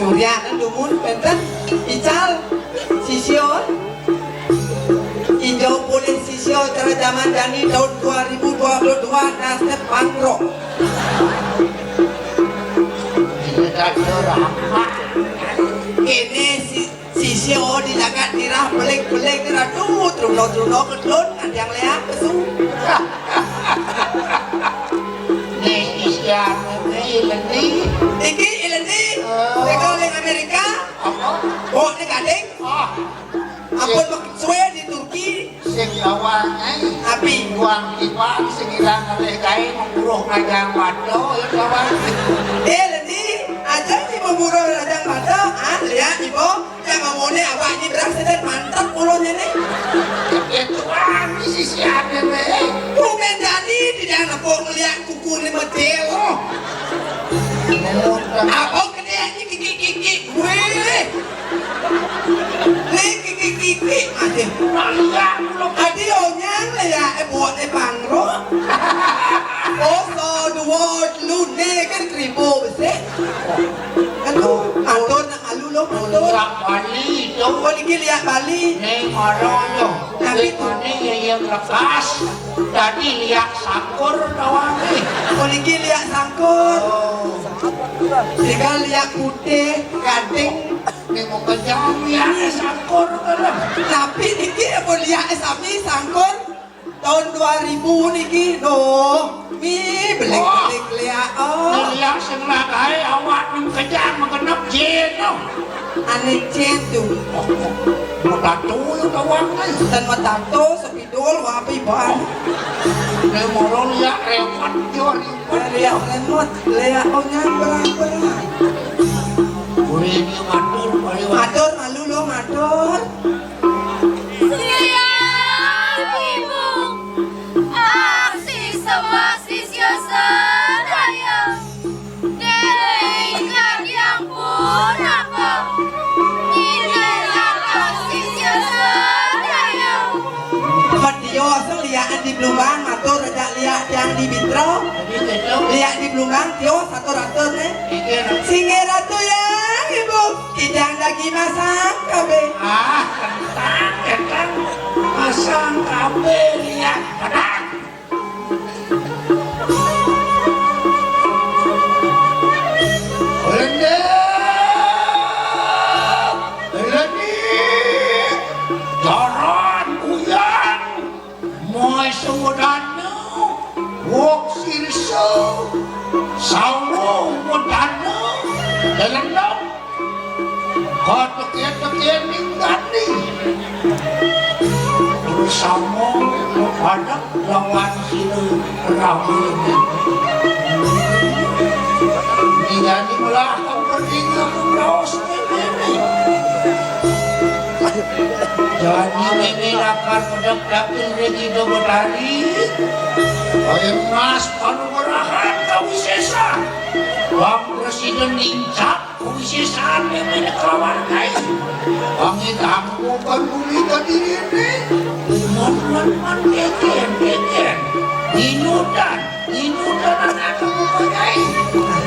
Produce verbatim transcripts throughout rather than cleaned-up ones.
Rian dumun penten ical sisio. Ijo polih sisio cara jaman jani taun dua ribu dua puluh dua nasib pangro. Kéné si, sisio di jagat nirah belik-belik nirah tuh truno-truno kedun ada yang lihat pesu. Né isian né Ilendi. Iki Ilendi. Oh. Teka ning Amerika. Apa? Oh, ning Gading. Ah. Ampun, mek suwe di Turki. Sing lawan ai. Api. Tuang Ipan sing ilang ngalih kae mengkuruh ngajang bada ya lawan. Eh, Lendi, aja si memburuh ngajang bada, ah, lihat ibu, yang ngomongnya awak ini berasa dan mantap ulunnya nih. Ya tuang si siapa nih? Bukan jadi tidak nepuk ngeliat kuku ini medel. Oh. Apa kena ini gigi-gigi gue? Né kiki-kiki, aduh. Nak liak kula. Adi onyang liak, eh, buat, eh, pangro. Oh, so, dua, telu, né kan kribo besih. Aduh, matur nak malu lo, matur. Liak Bali, to. Oh, niki liak Bali. Né mara to. Tapi tu. Né yang lekas. Dadi liak sangkur tawangé. Oh, niki liak sangkur. Oh. Tiga liak putih, gading. Ning kok kejam ya sangkur kene. Tapi niki apa liak sami sangkur tahun dua ribu niki. Duh, mi belik-belik liak. Oh. Liak sing lah kae awak ning kejam genep jin. Ane jin tu. Mau tatu yo tawang kan. Dan mau tatu sepi Dul, wapi ban. Né mara liak remot, yo remot. Liak remot, liak onyang berang-berang. Boleh dia matur, boleh matur. Matur, malu lo matur. Siang Ibu, aksi semua sisya sadaya. Dek, ingat yang pun apa? Ingat apa sisya sadaya? Tio sing liakan di Blumbang, matur rejak liak tiang di Bintro. Liak di Blumbang, tio satu ratus nih. Singgih Ratu yang Ibu, kijang dagi masang kabeh. Ah, kentang, kentang. Masang kabeh liak. Pedang. Lendek, lendek, jaran kuyang, moy sumudana, wok sirsa, sawo mudana, lelendong. Katekén-tekén ning dadi. Bersama padak lawan sila rame. Ning dadi melah kang penting aku raos ini. Jadi mimi lakar pedek dapil ring Ida Betari. Ayo mas panugrahan kawisésan. Bang Presiden nincap Kuwi sisane mene kelawan kae. Wangi tangkupan bumi kediriné. Man, man, man, keken, keken. Inutan, inutan anak kamu kae.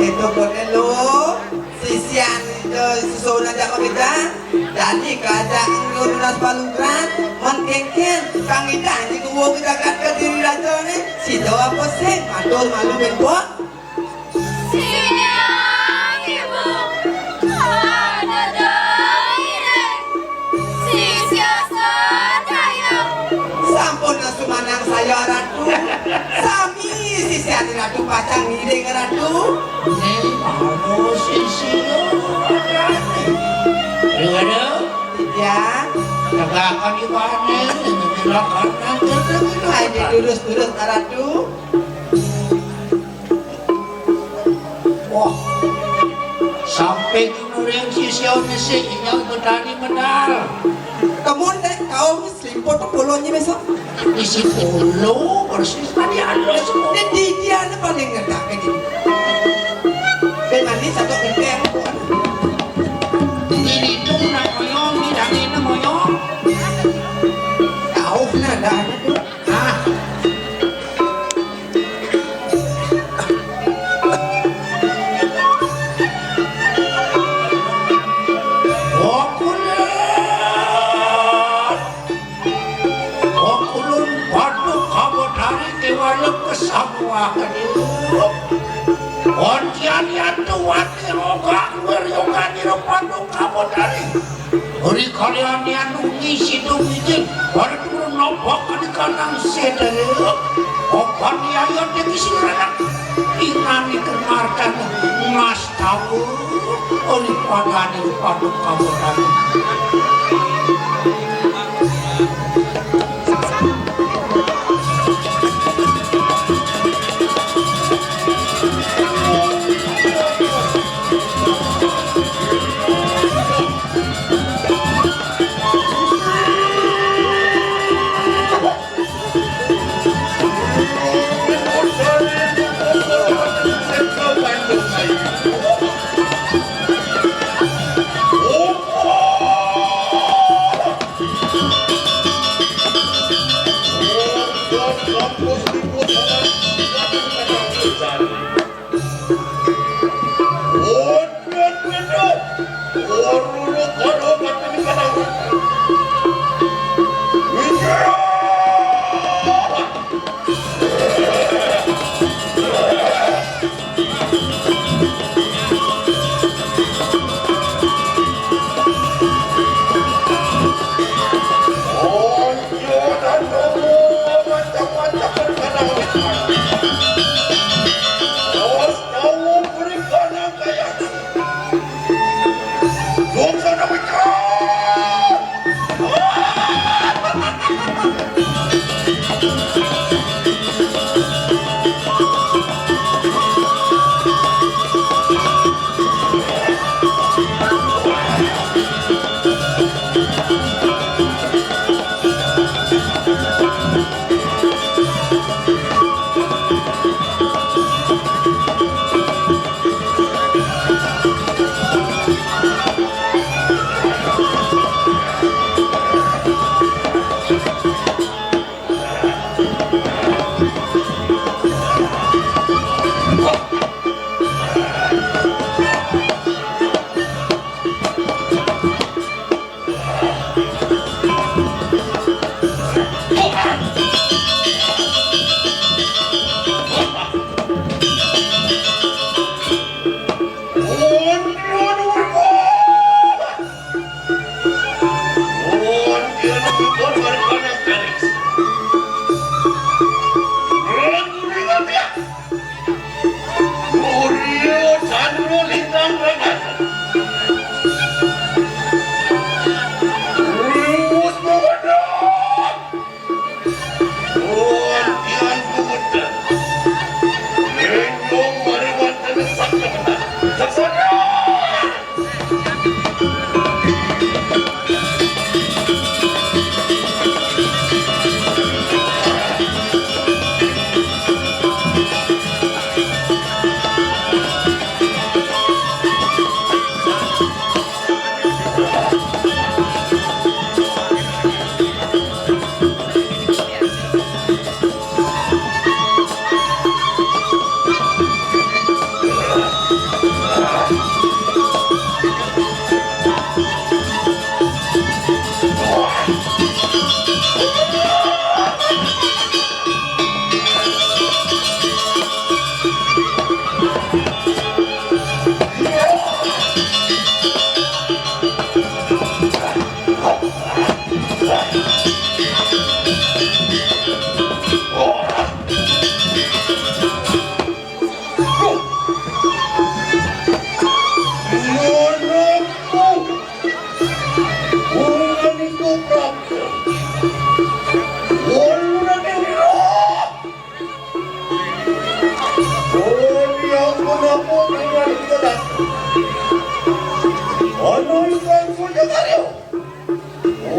Itu kone lo, sisian itu susunan jago kita. Jadi kaja ngurus balugran, man keken, kang ida ini kuwo kita kat kediri raja ni. Sida apa sih? Matur malu ben buat. Siang Ibu, ada dai deh. Sisya sadaya. Sampun sumanang saya Ratu. Sami sisya Ratu pacang ngiring Ratu. Ning mau sisya Ratu. Dengar ya. Ya. Tegakan ibané, tegakan nanti. Ayo terus-terus Ratu. Wah, sampai nuring sisya nesik inyal bedani medal. Kemun dek kau selimput pulonnya besok. Isi polo persis tadi halus. Dan di dia ada paling ngedak ini. Dan mandi satu genteng. Ini tuh nak moyong, ini dan ini moyong. Tahu nah dah. Ah. Wah, aduh. Ontian yatu wati oga, wer yoga niro padu kabodari. Uri kalian yanu ngisi tu mijin, baru turun nombok di kanang sedere. Opan yayo deki sing ranak. Ingani kemarkan mas tahu. Uri padani padu kabodari.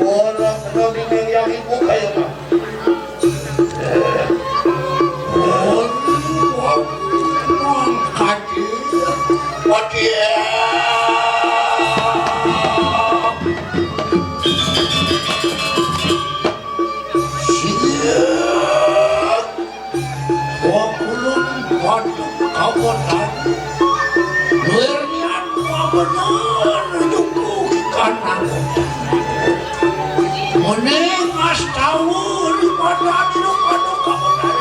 Ora kena dingin yang ibu kayak mah. Ora, ora, ora, Wakulun waduk kawotan. Nuernian wabener juku ikan nangkut. Mending astawa di pada di pada kawotan.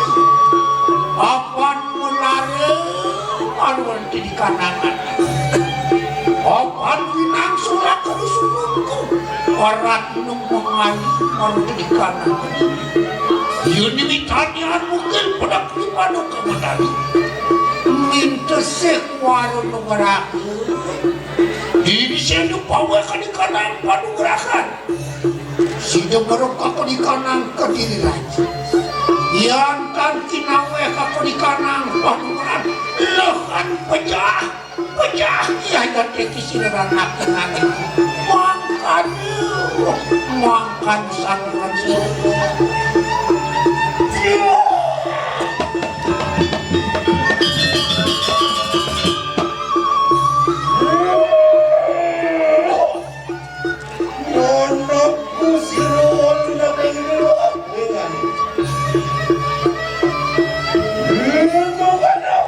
di kanangan. Apan winang surak kadusunku, parat nung mangayu marut di kanangan. Yuni mitanian mungkin pedak di Paduka Madari. Mintesih warung nugaraku. Diri sendu pawe ka di kanang panugarakan. Sida baru kaku di kanang Kediri Raja. Yan tan kinaweh kaku di kanang panuran. Lehan pejah, pejah iya jati kisira ranak tenang. Mangkan, mangkan sangan. Monokku sira wolu nang ing luwak wingan. Lima wana.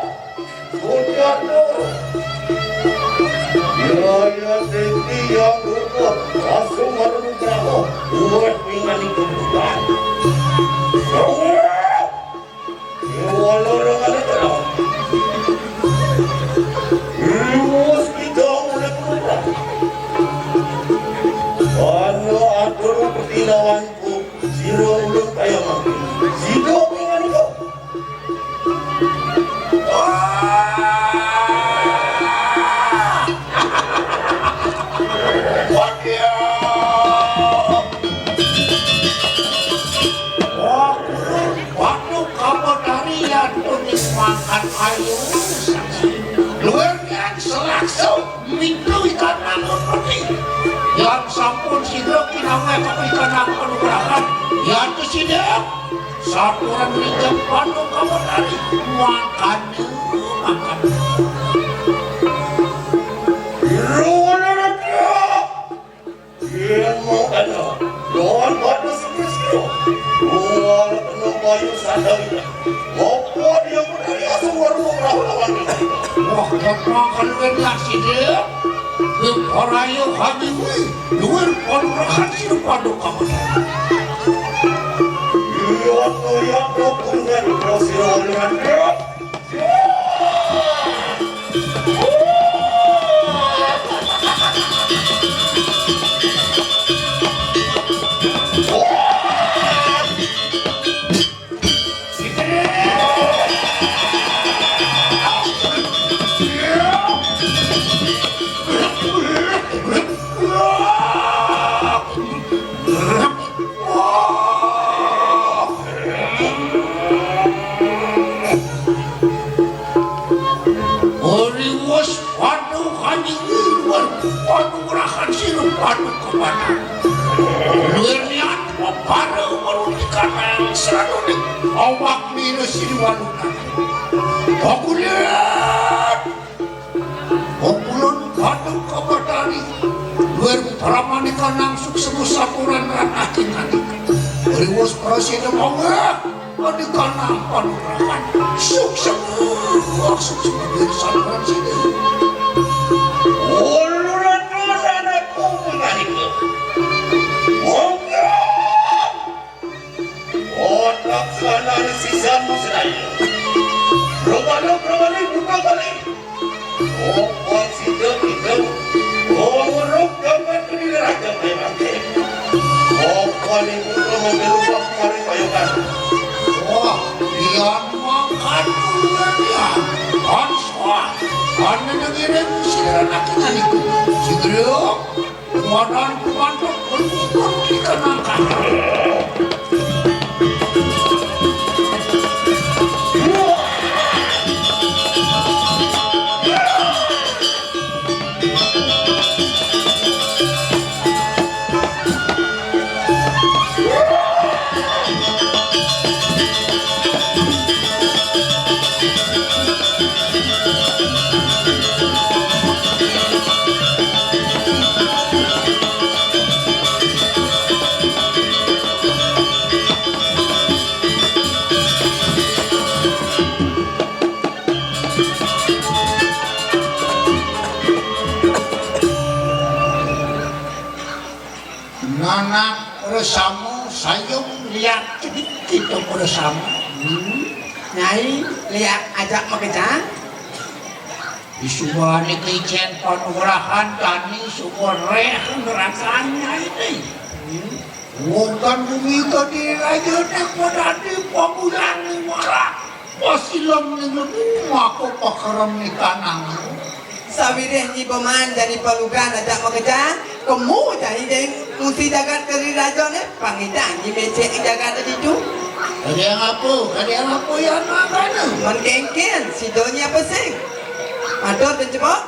Bocah to. Yaya Siti yang rupa. Langsung baru nugraha. Luwak wingan iku bukan. Wala rengane terang. Luwes kita oleh perintah. Ana atur pertilawanku, sira ulun kaya mangkin. Sida pingan iko. Wah, Waduh, kamu tarian kuning makan ayu. Luwih niat selakso, minggu ikan namun peti. Yang sampun sida kinawé kapikanang panugrahan. Yang kesida, saturan rinjak pandu kamu tari. Makan, makan. Ruwala. Yen mangkana, lawan batu sukrisyo. Luar kena bayu sadaya. Ngopo dia menari asuh warung perahu lawan kita? Wah, kok makan luwih nasi dia? Luwih paraya hadiwi, luwih panugrahan sida paduka. Iya, iya, iya, kunden, prosira, luar. Ori wus padu kandingi luar padu rakan siru padu kemana. Luar niat mapara maruti kanang seranuning awak mira siri walunan. Pakuliat! Ompulon kadang kabatari, luwir pramane kanang suksema sapuran ranah kinani. Riwus prasida mawa, adi kanang panugrahan. Suksema, suksema luwir sapuran sida. Ulu ratu anakku menganika. Monggo. Otak salah sisan musraya. Romano, romani, buka balik. Opat sida kita. Omuruk dapat kediri raja memang. Opat ibu romani rumah kemarin payokan. Wah, yang makan duluan ya. Kan soal. Kan dengerin si anak kita niku. Si Gero. Kuatan kumantuk berkumpul di kenangkan. Nanak bersama sayung liak cedik kita bersama. Hmm. Nyai liak ajak makejang. Isuan niki cén panugrahan tani sumereh ngerasan Nyai. Wonten bumi gedé raja nek padadi pamuyang ning warak. Pasilem ning lebu maka pakerem ning tanang. Sawireh Nyi Boman jani palugan ajak makejang, kemu jani deng ngungsi jagat keri raja ne, pangidang Nyi mecek jagat ditu. Kadang apa? Kadang apa yang makana? Mengkengken, sida Nyi apa sing? Matur dan cepok.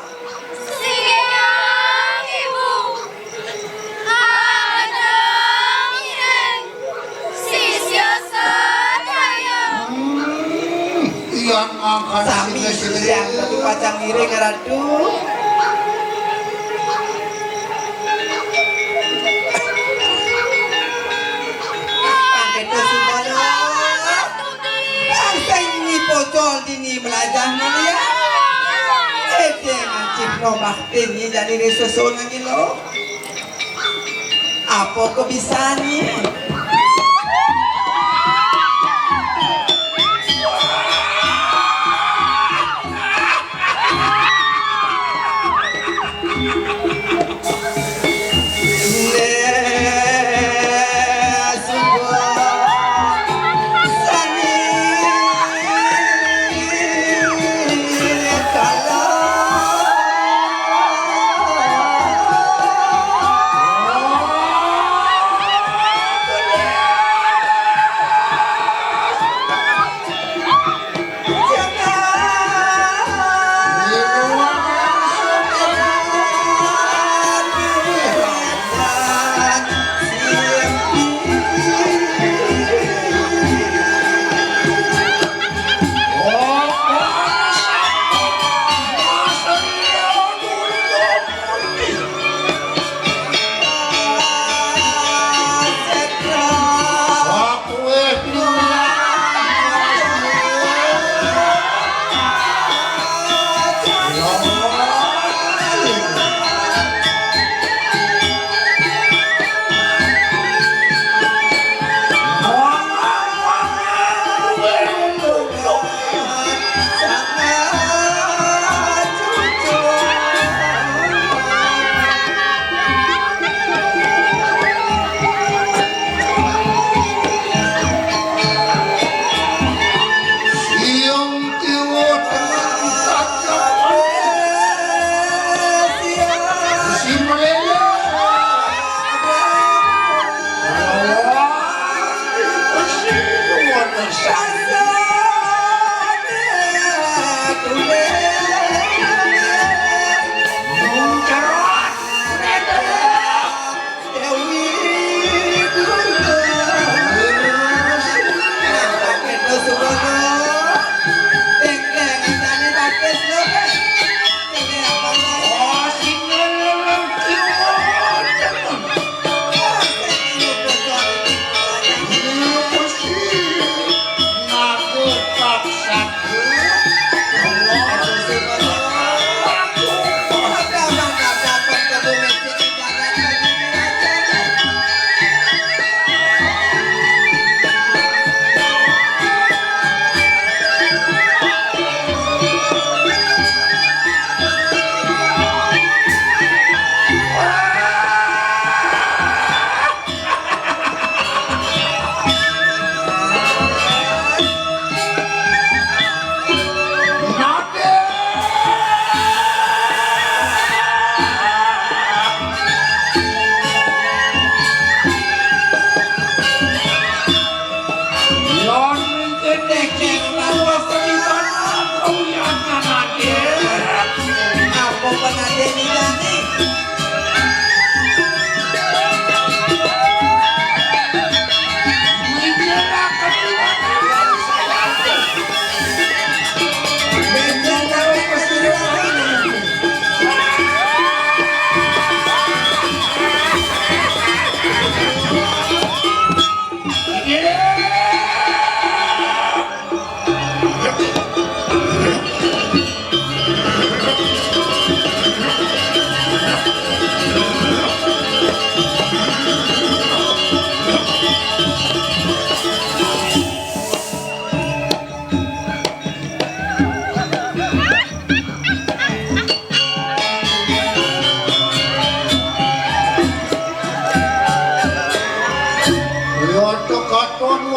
Siang, Ibu. Kadang ngiring. Sisya sadaya. Hmm, iya ngangkat sami sini, sini. Siang, tapi pacang ngiring, Ratu. Pangketa sumana. Bangsa ini pocol dini melajah mulia. Ete ngancip no bakti ni jadi ni susun lagi lo. Apa kebisaannya?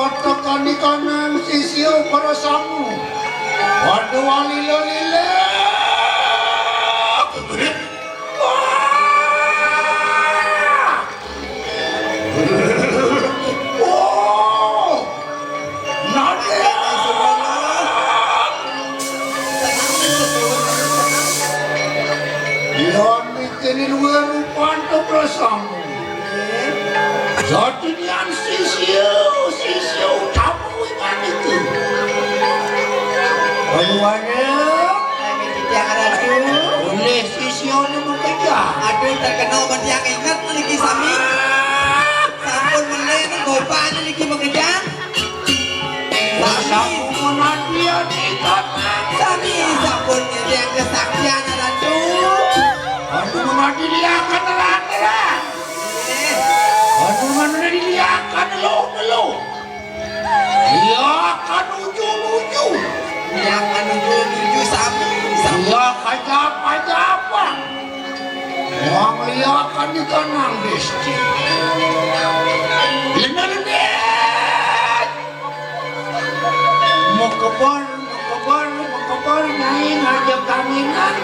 Tekan di kanan sisya para samu. Waduh, walila-lila. Wah. Oh. Nada. Dion mikir di luar rupa antuk rasamu. Satu nian sisya, sisya utama wiman itu. Ayo, ayo. Kami tidak ratu. Oleh sisya ni bekerja. Aduh, terkena betiang ingat lagi sami. Sampun melek, gopanya lagi bekerja. Sami. Sampun menanti, hati kami. Sami, sampun ngedeng kesaktian, ratu. Aduh, menanti liakan, lah, lah. Aduh, mana diliakan, lo, lo. Liakan uju-uju. Liakan uju-uju sami. Sami. Liakan japa-japa. Wong liakan di kanang desti. Lene-lene. Mekebar, mekebar, mekebar, nyai ngajak kaminan.